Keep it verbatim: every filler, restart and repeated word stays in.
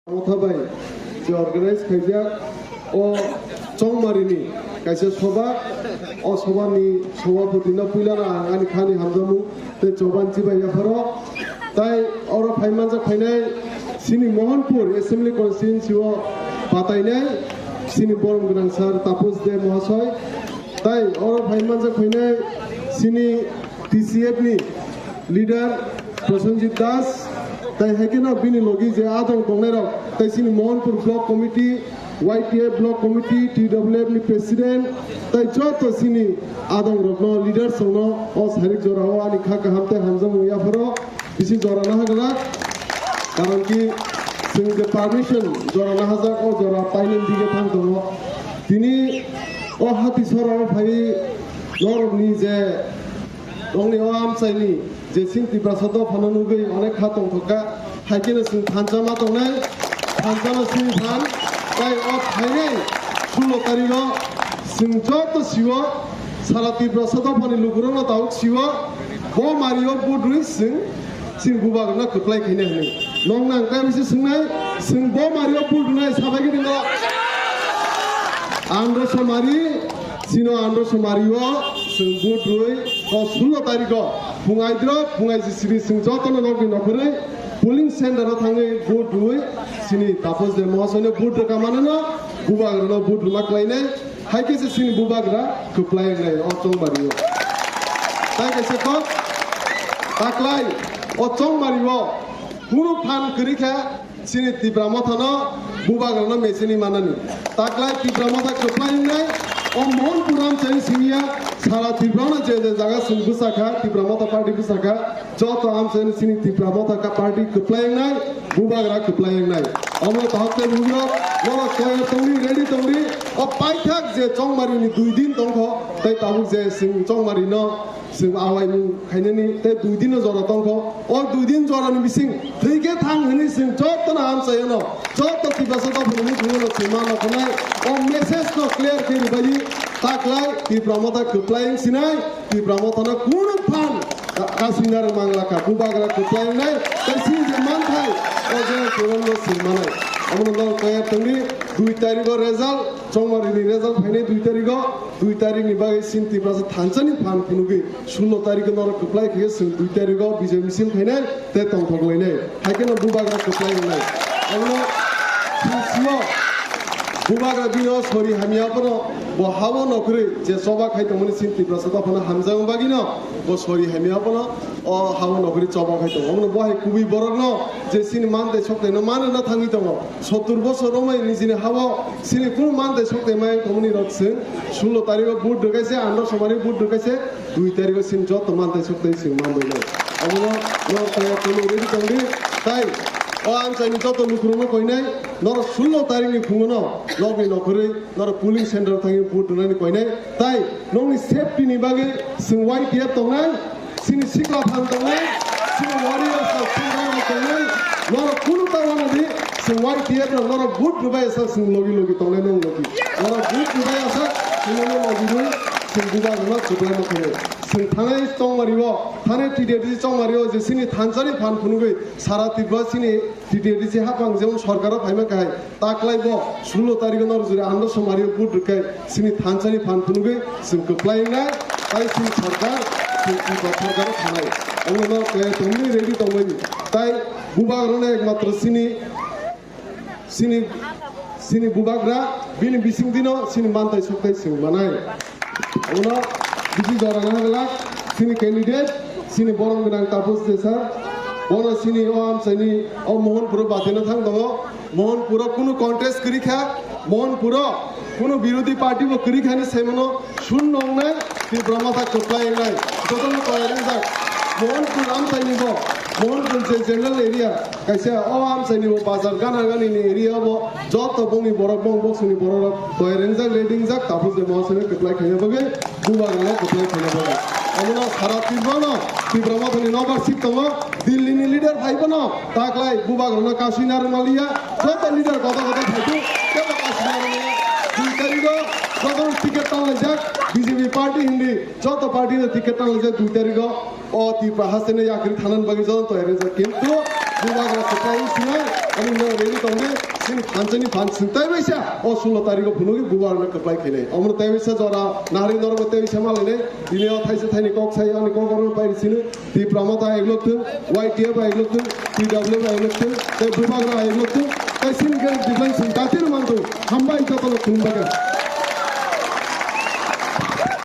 Motha bai je organize khaijak o Chongmarini kaisa soba, o sobani sobapoti no puila no ang ani khani hamjakmung tei choban chibai yapharo. Tai oro phai manjak phainai chini Mohanpur Assembly Constituency o batainai chini borom gwnang sir Tapus De Mohasoi. Tai oro phai manjak phainai chini T C F ni leader Prosenjit Das, tai hai kheno bini logi je adong tongnai rok, tai chini Mohanpur Block Committee, Y T F Block Committee, T W F ni President, tai joto chini adong rokno, leaders rokno o sairik jora o ani kha kaham tei hamjakmung yapharo bisi jora naha glak. Karon ki chwng je permission jora nahajak, o jora painani dige thang tongo. Tini o hati sora o phai norokni je Nokni o amchaini je chini Tiprasa dophano nugwi onek kha tongthokha, hai kheno chwng thansa ma tongnai, thansa no chini phan, tai o phainai sullo tarigo chwng joto sio, sara Tiprasa dophani lukurokno tabuk sio, bo mario budrwi chwng chini bubagrano kwplai khaina hwnwi. Nong nang khe bisi swngnai, chwng bo mario budrwnai sabai gini no. Andro somari, Sino andro somari o chwng vote rwi o sullo tarikh o phung aidro phung aisi siri chwng jotono nokni nokhorwi polling center o thangwi vote rwi chini Tapus De Mohasoi no vote rwkha manwi no bubagra no vote rwma klainai, hai khe se chini bubagra kwplai wngnai o Chongmari o. Tai kaisa kok taklai o Chongmari o kunu phan kwrwi kha. Chini Tipra Motha no bubagra no mechini manani. Taklai Tipra Motha kwplai wngnai, o Mohanpur amchaini simi ya, sara Tripura no je je jaga chwng bwsa kha, Tipra Motha party bwsa kha, joto amchaini chini Tipra Motha ka party kwplai wngnai, bubagra kwplai wngnai. Omo tahok tei bugrok, norok tayar tongdi, ready tongdi, o paithak je Chongmari ni dui din tongkho, tei tabuk je chwng Chongmari no Chwng awaimung khainani tei dui din no jora tongkho. O dui din jora ni bising thwi khe thang hwnwi chwng joto no amchaio no, joto Tiprasa dophani mukhungo no chwng ma nokhnai. O message no clear khe rwbaidi taklai Tipra Motha kwplai wng sinai, Tipra Motha no kunu phan ka-, kasingna rwmang lakha, bubagra kwplai wngnai, tei chini je manthai o je kwrwng no chwng manai. Omono norok tayar tongdi, dui tarikh o result, Chongmari ni result phainai dui tarikh o, dui tarikh ni bagwi chini Tiprasa thansa ni phan phunugwi sullo tarikh o norok kwplai khe chwng dui tarikh o bijay misil khainai tei tongthok lainai. Hai kheno bubagra kwplai wngnai. Omono chwng sio bubagra bini o sori hamya phano bo hao nokhorwi je choba khai tongmani chini Tiprasa dophano hamjakma bagwi no bo sori hamya phano o hao nokhorwi choba khai tongo. Omono bo hai kubui borok no je chini man tei sok tei no man rwna thangwi tongo. Sottur bosor romwi nijini hao chini kunu man tei sok tei mayung tongmani rok chwng sullo tarikh o vote rwkhaise, andro somari vote rwkhaise, dui tarikh o chini joto man tei sok tei chwng man rwnai. Omono norok tayar tongwi ready tongdi. Tai o amchaini joto lukurokno koinai, norok sullo tarikh ni phungo no nokni nokhorwi norok polling center o thangwi vote rwnani koinai. Tai nokni safety ni bagwi chwng Y T F tongnai. Chini sikla phan tongnai, chini warriors rok chini rang tongnai, norok kunu ta wana di, chwng Y T F rok norok vote rwbai sa chwng logi logi tongnai nong logi. Norok vote rwbai sa chwng nong logi nung, chwng bubagra no kwplai ma khainai. Chwng thanai Chongmari o, thanai T D D C Chongmari o je chini thansa ni phan phunugwi sara Tripura chini T D D C hapang jemon sorkar o phaima kahai, taklai bo sullo tarikh o norok jora andro somari o vote rwkhai chini thansa ni phan phunugwi chwng kwplai wngnai, tai chini sorkar, chwng Tripura sorkar o thanai. Omo no tei tongwi ready tongwi tai bubagra no ekmatro chini, chini, chini bubagra bini bising dino chini mantai soktai chwng manai. Uno bisi jora na hagla, chini candidate, chini borom gwnang Tapus De sir, bono chini o amchaini o Mohanpuro batino thang tongo. Mohanpuro kunu contest kwrwi kha, Mohanpuro kunu birodhi party bo kwrwi kha ni saimano sun nongnai, Tipra Motha kwplai wngnai. Jotono toyar wngjak. Mohanpur amchaini bo Mon Panchayat general area, kaisa o amchaini bo bazar gana gani ni area bo joto bongni borok bong boksoni borok rok toirengjak redingjak taphuk je mohasone kwplai khaina bagwi bubagrano kwplai khaina bagwi. Omono sara Tripura no Tipra Mothani nobar sip tongo, Delhi ni leader phai bono taklai bubagrano kasui narwk maliya, joto leader koto koto phaitu tebo kasui narwk maliya. Dui tarigo joto ticket tanglajak B J P party hindi joto party no ticket tanglajak dui tarigo. O Tripura hasteni yakri thanan bagwi joto toyar rijak, kintu bubagra kwplai sinai, ani no rally tongdi, chini phanchani phan sing tai baisa, o sulo tarigo phunugi bubagra kwplai khainai. Omono tai baisa jora nahari norok tai baisa malainai, bini o thaisa thaini kok sai, ani kok oro pai sini, Tipra Motha eglok thung, Y T F eglok thung, T W eglok thung, tai bubagra eglok thung, tai sini gel defense sing katir mantu, hambai joto no khum baga.